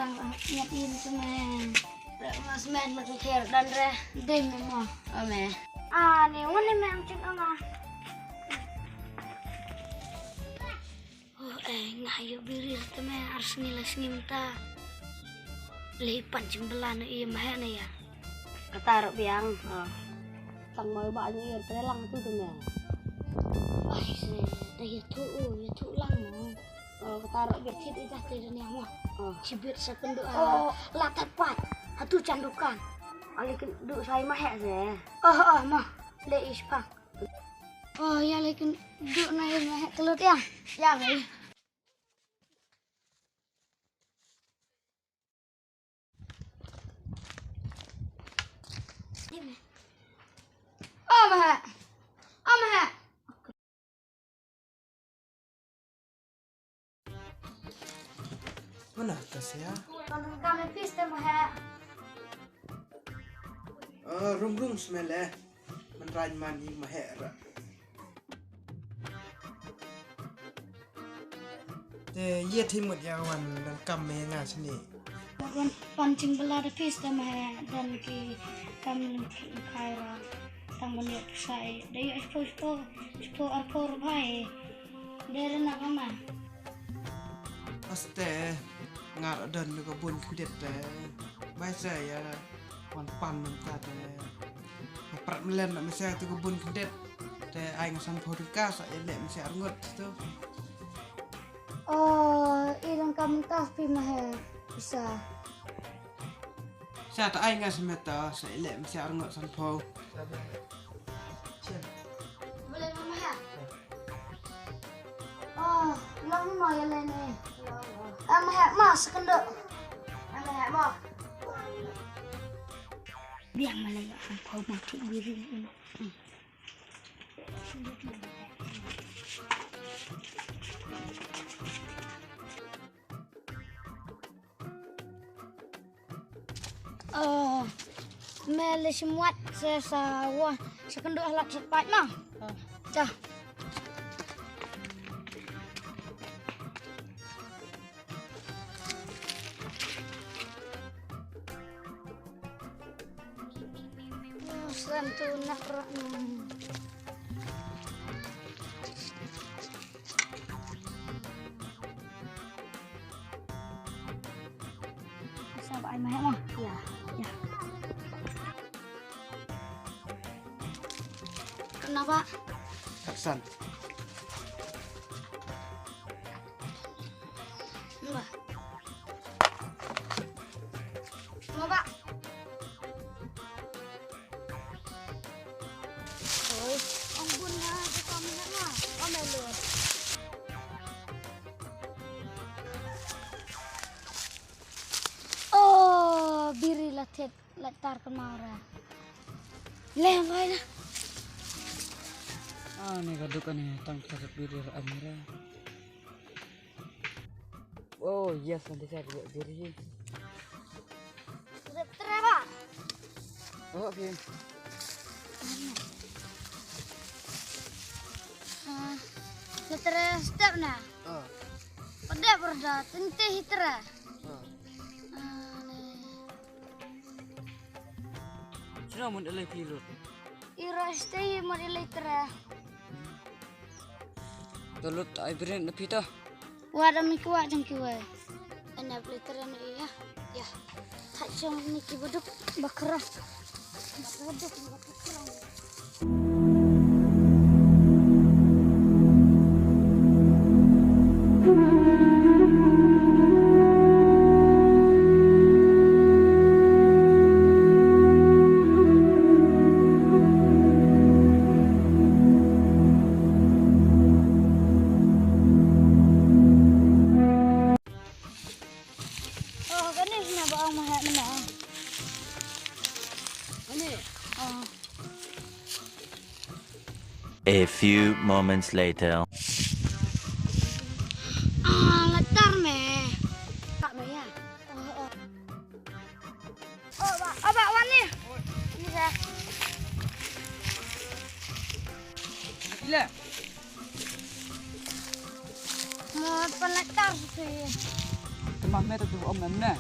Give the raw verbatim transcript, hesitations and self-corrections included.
Ngat in tu me. Mas men mat kher dan re. Dei me mo. Ome. Ah, ni wan ni me am chin ama. Oh, eh, nga ïoh biri te me ar sngi la sngi mynta. Lei pan jingbylla na i ma heh na ïa. Kata ruh biang. Oh. Tang mai ba ni ïa tre lang tu tu me. Ai se, da ïa tu u, ïa tu lang mo. Oh, kata ruh biang thit i dah te da ni mo. Oh. Chibit sa kendu. Oh, la tat pat. Atu chan dukan. Ali kendu sai ma heh se. Oh, oh, ma. Le is pa. Oh, ïa lei kendu na i ma heh kelut ïa. Ïa lei. Oh, ma heh. Oh, ma heh. Mana ka sia? Kan kami piste ma heh. Eh, rum rum smele. Menran mani ma heh ra. Te ye thimut ya wan dan kam me nga sini. Wan pan ching bala da pis da ma heh dan ki kam lim ki khai ra. Tang ban ye sai. Da ye spo spo spo ar por bai. Dere na kama. Aste ngar don lu ka bun khyndiat te. Bai sa ïa wan pan mynta te. Prat melen na mesa tu ka bun khyndiat. Te ai nga san pho ka sa ïa leh mesa arngut tu. Oh, i dang ka mynta pi ma he. Isa. Sa ta ai nga sa meta sa ïa leh mesa arngut san pho. Boleh ma he. Oh, long mo ïa leh ni. Am he ma sa kendo. Am he ma. Biang ma leh san pho ma ti biri. Oh, me le shim wat se sa wa sa kendo halat sa pat ma. Cha. Santu nak rak. Sa ba ai ma he ma. Ya. Ya. Kenapa? Taksan. Mbah. Mbah. Oi, ong bun na, ka kam na na. Ong melu. Oh, biri la thet. Lait tar ka mara. Leh ngai na. Ah, ni ka dukan ni tang ka biri ra amira. Oh, yes, nanti saya buat biri. Sudah terang, Pak. Oh, oke. Ah, sudah terang step na. Oh. Pada berda, tente hitra. Oh. Ah, ni. Sino mun ilai phi lut? Iro stay mun ilai tra. To lut ai brin na phi to. Wa da mi kwa jang ki wai. Ana play tra na iya. Ya. Thak jong ni ki baduk bakra. Baduk bakra. Oh, kane hina ba ong ma heh mynne. Kane. Oh. A few moments later. Ah, latar me. Tak me ya. Oh, oh. Oh, ba, oh, ba, wan ni. Ni sa. Gila. Mo pan latar tu. Mah me tu om em ne.